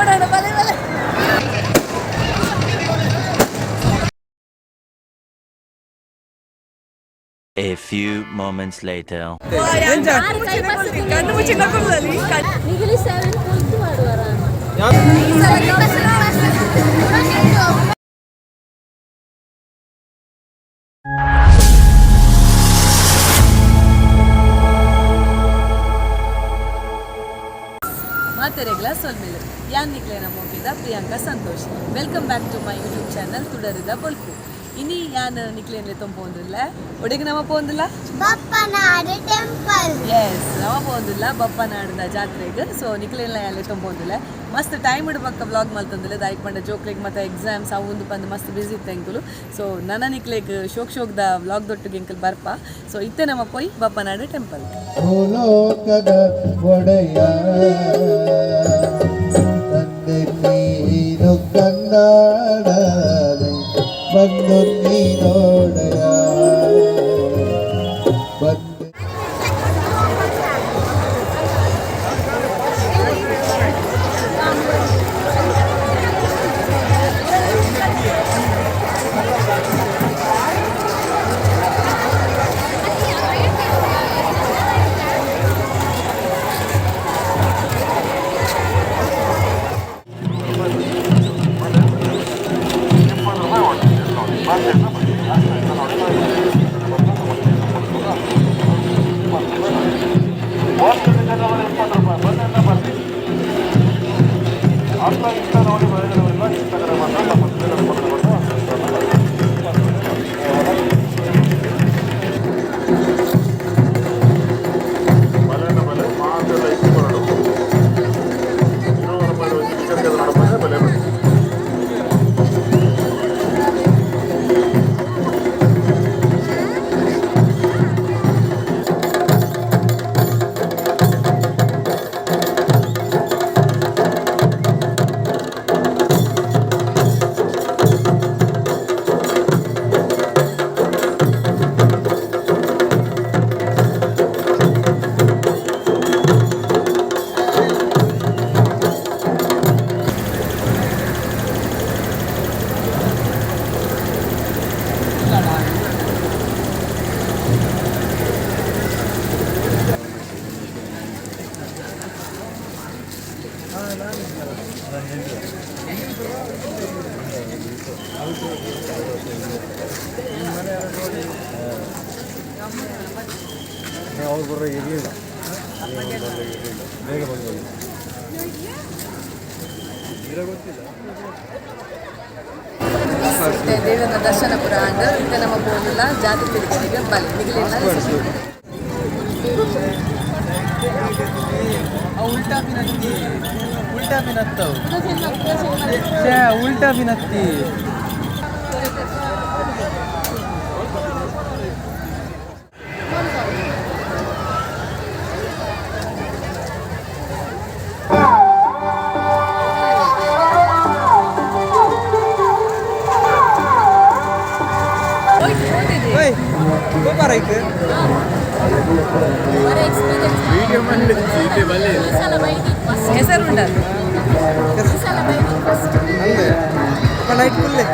ಪೋಡೋಣ ಬಲೆ ಬಲೆ. A few moments later. ಕಣ್ಣು ಮುಚ್ಚಿನ ಕುಲ್ಲಲ್ಲಿ. ನಿಗಲಿ ಸೆವೆನ್ ಕುಲ್ತು ಮಾಡುವರ. ಮಾತೆರೆಗ್ಲ ಸೊಲ್ಮೆಲು. ಯಾನ್ ನಿಕ್ಲೆನ ಮೋಕೆದ Priyanka Santosh. Welcome back to my YouTube channel ತುಡರಿದ ಬೊಲ್ಪು. ಇನಿ ಯಾನ್ ನಿಕ್ಲೇನ್ಲೆ ತೊಂಪೊಂದುಲ್ಲ. ಒಡೆಗೆ ನಮ ಪೋಂದುಲ್ಲ? ಬಪ್ಪನಾಡು ಟೆಂಪಲ್. ಎಸ್, ನಮ ಪೋಂದುಲ್ಲ ಬಪ್ಪನಾಡಿದ ಜಾತ್ರೆಗ್. ಸೊ ನಿಕ್ಲೆನ್ಲ ಯಾನ್ಲೆ ತೊಂಪೊಂದುಲ್ಲ. ಮಸ್ತ್ ಟೈಮ್ ಇಡು ಪಕ್ಕ ವ್ಲಾಗ್ ಮಲ್ತೊಂದುಲ್ಲ. ದಾಯಿಕ್ ಪಂಡ ಜೋಕ್ಲೆಗ್ ಮತ್ತೆ ಎಕ್ಸಾಮ್ಸ್ ಅವು ಪಂದ್ ಮಸ್ತ್ ಬಿಸಿ ಇತ್ತು ಎಂಕುಲು. ಸೊ ನನ ನಿಕ್ಲೆಗ್ ಶೋಕ್ ಶೋಕ್ದ ವ್ಲಾಗ್ ದೊಟ್ಟಿಗೆ ಎಂಕುಲು ಬರ್ಪ. ಸೊ ಇತ್ತೆ ನಮ್ಮ ಪೋಯ್ ಬಪ್ಪನಾಡು ಟೆಂಪಲ್. ಭೂಲೋಕದ ಒಡೆಯ ತಂದೆ ನೀನು ಕನ್ನಡನೆ ಬಂದು ನೀನೋಡೆಯ ಬಂದು. ಅವ್ರು ಬರೋ ಇರಲಿಲ್ಲ, ಬೇಗ ಬಂದು. ಇತ್ತೆ ದೇವರ ದರ್ಶನ ಪುರ ಆಂಡ್. ಇತ್ತೆ ನಮ್ಮ ಪೋಂದುಲ್ಲ ಜಾತ್ರೆ ತಿರುಗಡೆಗೆ. ಬಲೆ ನಿಗಲಿಲ್ಲ. ಉಲ್ಟಾ ಬಿನತ್ತಿ, ಉಲ್ಟಾ ಬಿನತ್ತವು. ಛೇ, ಉಲ್ಟಾ ಬಿನತ್ತಿ. ಓಯ್ ಗೋಪಾರೈಕ್. ಹೆಸರು ಉಂಟಲ್ಲ. ಅಂದೆ ಲೈಟ್ ಕುಲ್ಲೆ,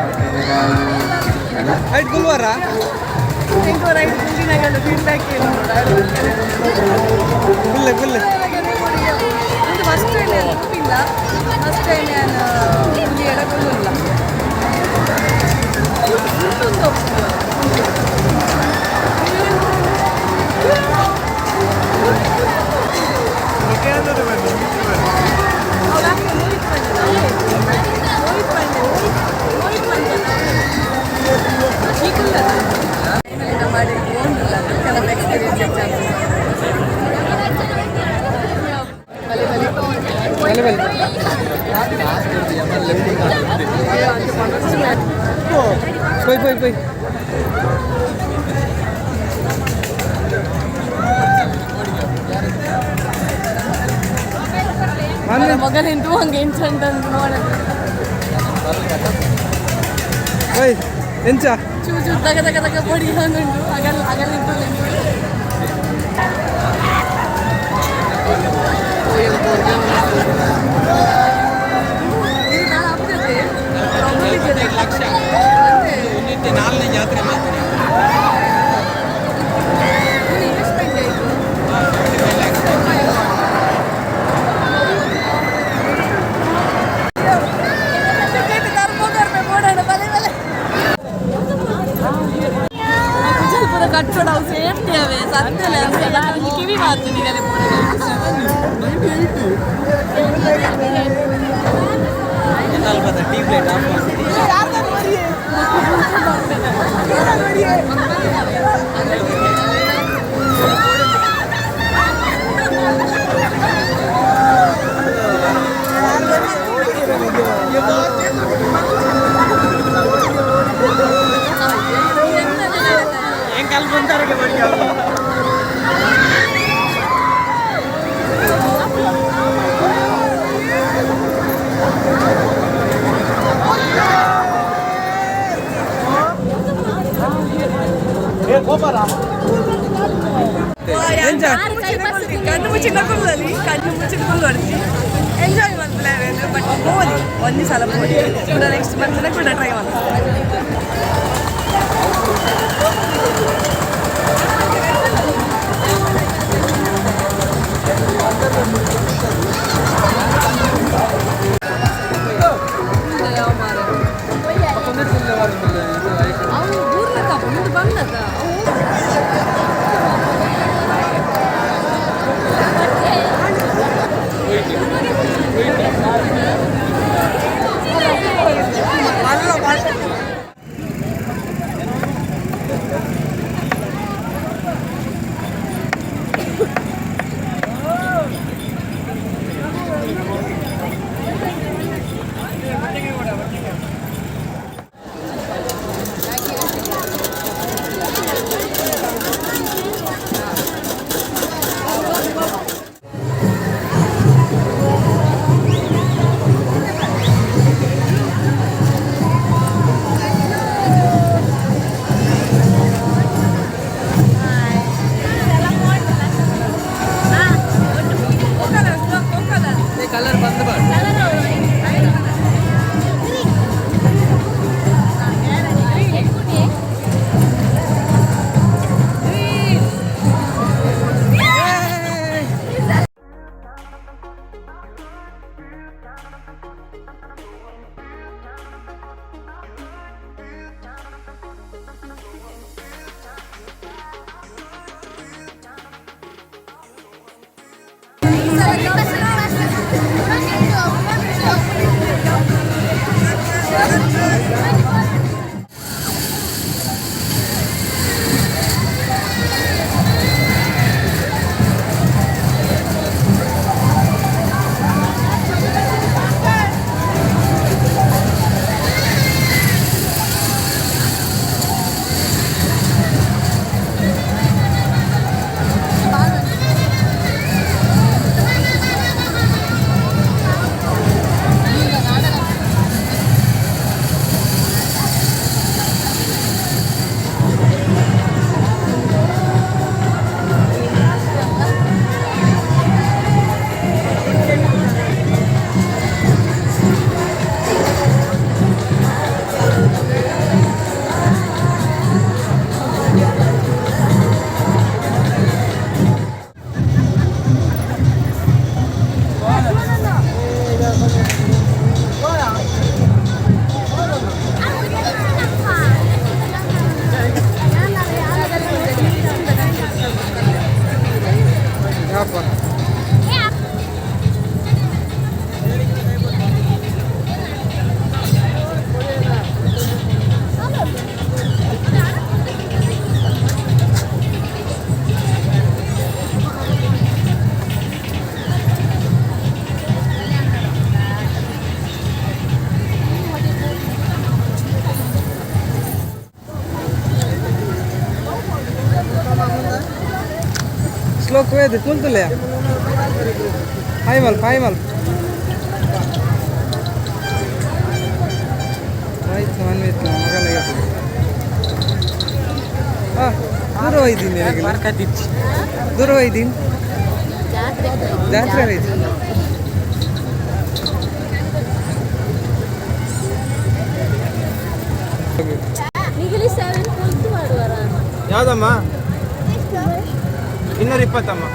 ಲೈಟ್ ಕುಲ್ವಾರ. ಫೀಡ್ಬ್ಯಾಕ್. ಕುಲ್ಲೆ ಕುಲ್ಲೆ. ಒಂದು ಫಸ್ಟ್ ಟೈಮ್ ಇಲ್ಲ, ಫಸ್ಟ್ ಟೈಮ್ ನಾನು ಇಲ್ಲಿ ಎಡಕೊಳ್ಳಲ್ಲ. ಮಾಡಿ ಓಂದಿಲ್ಲ ನಮ್ಮ ಎಕ್ಸ್ಪೀರಿಯನ್ಸ್ ಹೆಚ್ಚಾಗ್ತದೆ. ಬಲೆ ಬಲೆ. ಬಲೆ ಬಲೆ. ಪೊಯ್ ಪೊಯ್ ಪೊಯ್. ಮಗನೆಂತೂ ಹಂಗೆ ಎಂಚಂತ ನೋಡ. ಓಯ್ ಎಂಚ? ಚೂ ಚೂ ತಗ ತಗ ತಗ ಪೊಡಿ ಉಂಟು. ಅಗಲ್ ಅಗಲ್ ನಿಂತು. ನಿಗಲೆ ಎಂಚ ಕಣ್ಣು ಮುಚ್ಚಿನ ಕುಲ್ಲಲಿ ಕಣ್ಣು ಮುಚ್ಚಿನ ಕುಲ್ಲೊಡ್ತಿ ಎಂಜಾಯ್ ಮಾಡ್ತಾರೆ ಬಟ್ ಹೋಲಿ ಒಂದೇ ಸಲ ಹೋಗಿ ಕೂಡ ನೆಕ್ಸ್ಟ್ ಮಂತ್ ಕೂಡ ಟ್ರೈ ಮಾಡ್ತಾರೆ. ಅವು ಊರ್ಲಕ್ಕ ಮುಂದೆ ಬಂದತ್ತ ಅವು. ಕಲರ್ ಬಂದ್ ಬಾರ್. ಯಾಪ ಸ್ಲೋ ಕೊಯ್ದು ಕುಂತಲ್ಲ. ಫೈಮಲ್ ಫೈಮಲ್ ಆಯ್ತು ಮನ್ವಿತ್ತು ಮಗನ. ಹಾಂ, ದೂರ ಒಯ್ದೀನಿ, ದೂರ ಒಯ್ದೀನಿ. ಜಾತ್ರೆ ಐತಿ. ನಿಗಲಿ 7 ಕುಲ್ತು ಮಾಡುವರ. ಯಾವ್ದಮ್ಮ? 220ಮ್ಮ.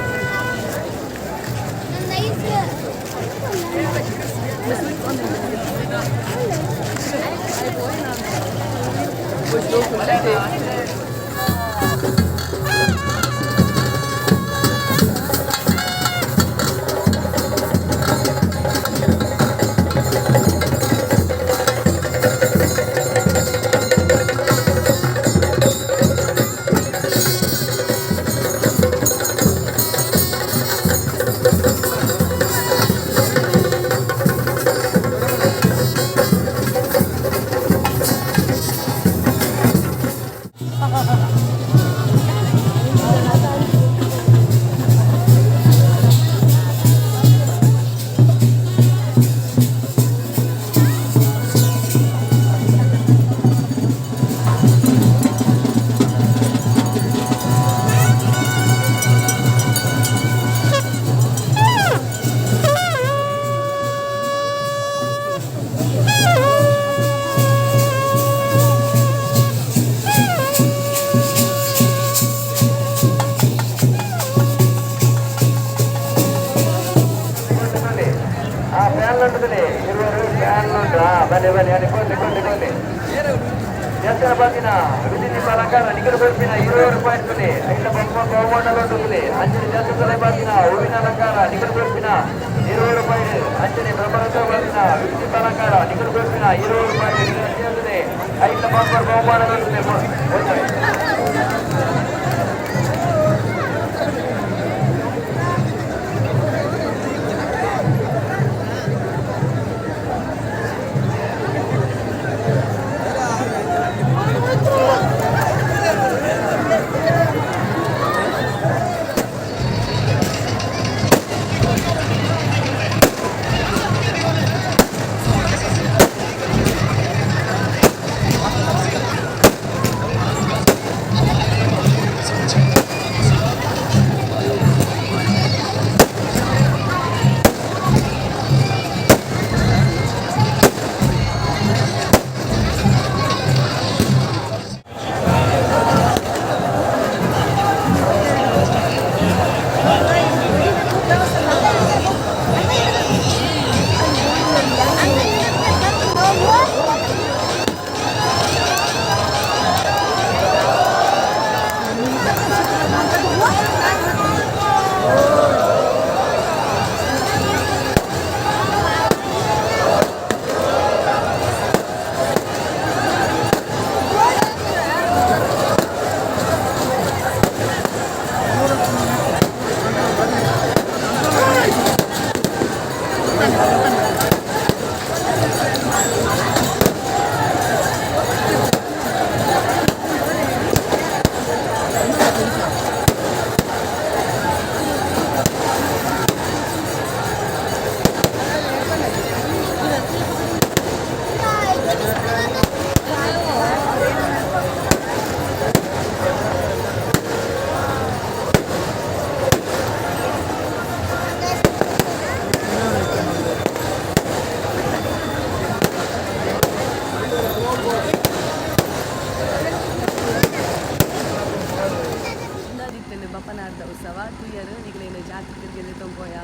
ಬಪ್ಪನಾಡ್ದ ಉತ್ಸವ ತುಯ್ಯರು ನಿಗಲೇನು ಜಾತ್ರೆ ತಿರ್ಗೆದೆ ತೊಂಬೋಯ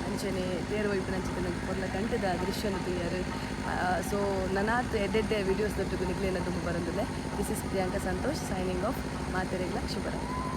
ಅಂಚನೆ ತೇರು ಒಯ್ಪಿನಂಚಿನ ಪೊರ್ಲ ಕಂಟದ ದೃಶ್ಯನು ತುಯ್ಯರು. ಸೊ ನನಾತ್ ಎಡ್ಡೆಡ್ಡೆ ವಿಡಿಯೋಸ್ ದೊಟ್ಟುಗು ನಿಗಲೇನ ತುಂಬ ಬರಂದಿಲ್ಲ. This is Priyanka Santosh signing off. ಮಾತೆರೆಗ್ಲ ಶುಭರಾತ್ರಿ.